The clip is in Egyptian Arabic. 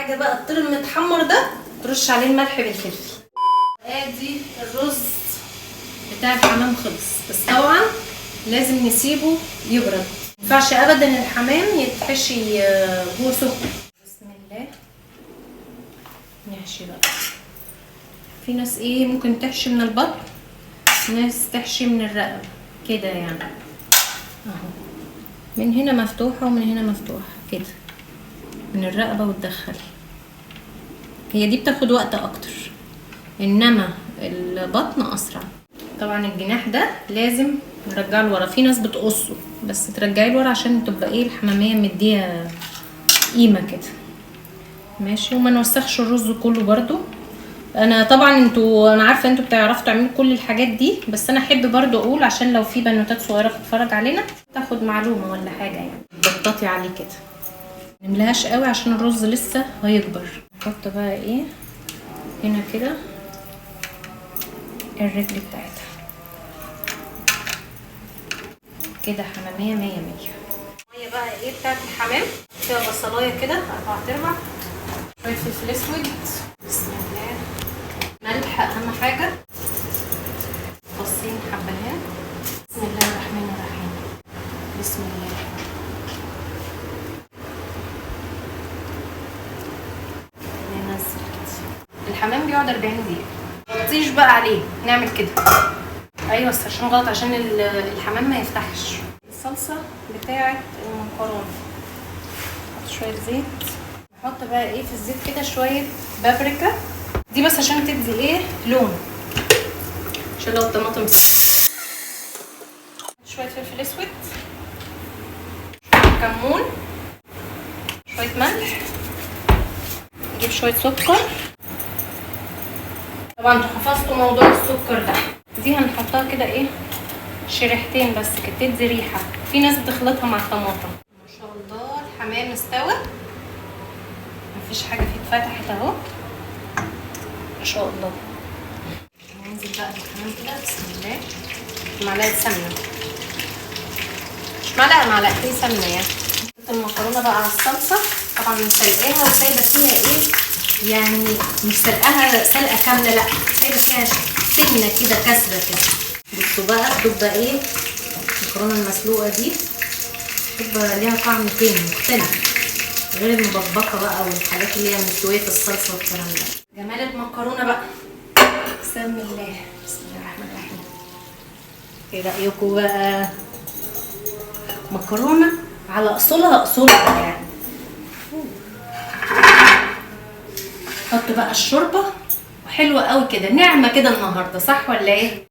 حاجة بقى الطير المتحمر ده ترش عليه الملح بالفلفل. ادي الرز بتاع الحمام خلص، بس طبعا لازم نسيبه يبرد، مينفعش ابدا الحمام يتحشي جوه سخن. بسم الله. نحشي بقى. في ناس ايه ممكن تحشي من البطن، ناس تحشي من الرقبة كده يعني، اهو من هنا مفتوحة ومن هنا مفتوحة كده، من الرقبة وتدخلي. هي دي بتاخد وقت اكتر، انما البطن اسرع. طبعا الجناح ده لازم نرجعه لورا، في ناس بتقصه بس ترجعيه لورا عشان تبقى ايه الحماميه مديه قيمة كده، ماشي. وما نوسخش الرز كله برضو. انا طبعا انتوا، انا عارفه انتوا بتعرفوا تعملوا كل الحاجات دي، بس انا احب برضو اقول عشان لو في بنوتات صغيرة بتتفرج علينا تاخد معلومة ولا حاجة يعني. تضغطي عليه كده، نملهاش قوي عشان الرز لسه هيكبر. نحط بقى ايه هنا كده الرجل بتاعتها كده، حماميه مية مية. المية بقى ايه بتاعت الحمام، فيها بصلايه كده 4/4، شوية فلفل اسود، بسم الله، ملح اهم حاجة، فصين حبهان، بسم الله الرحمن الرحيم، بسم الله. ننزل كده الحمام بيقعد 40 دقيقة، متغطيش بقى عليه، نعمل كده. ايوه بس عشان غلط، عشان الحمام ما يفتحش. الصلصه بتاعه المكرونه، نحط شوية زيت، نحط بقى ايه في الزيت كده شوية بابريكا، دي بس عشان تدي ايه لون، عشان لو الطماطم. شوية فلفل اسود، شوية كمون، شوية ملح، نجيب شوية سكر. طبعا انتوا حفظتوا موضوع السكر ده. دي هنحطها كده ايه شريحتين بس كده تدي ريحه، في ناس بتخلطها مع الطماطم. ما شاء الله الحمام استوى، مفيش حاجة فيه اتفتحت اهو ما شاء الله. ننزل بقى بالحمام كده، بسم الله. معلقه سمنه، مش معلقه، معلقتين سمنه يعني. نحط المكرونه بقى على الصلصه، طبعا سلقاها وسايبه فيها ايه يعني، مش سلقاها سلقه كاملة، لا سايبه فيها سنة كده كسره كده. بصوا بقى بتبقى ايه المكرونه المسلوقه دي، بتبقى ليها طعم تاني مختلف غير المبكبكه بقى والحاجات اللي هي مستوية في الصلصه والكلام ده. جمال المكرونه بقى، بسم الله، بسم الله الرحمن الرحيم. ايه رايكم بقى؟ مكرونه على اصولها، اصولها يعني. حط بقى الشوربة، وحلوه قوي كده، نعمه كده النهارده، صح ولا ايه؟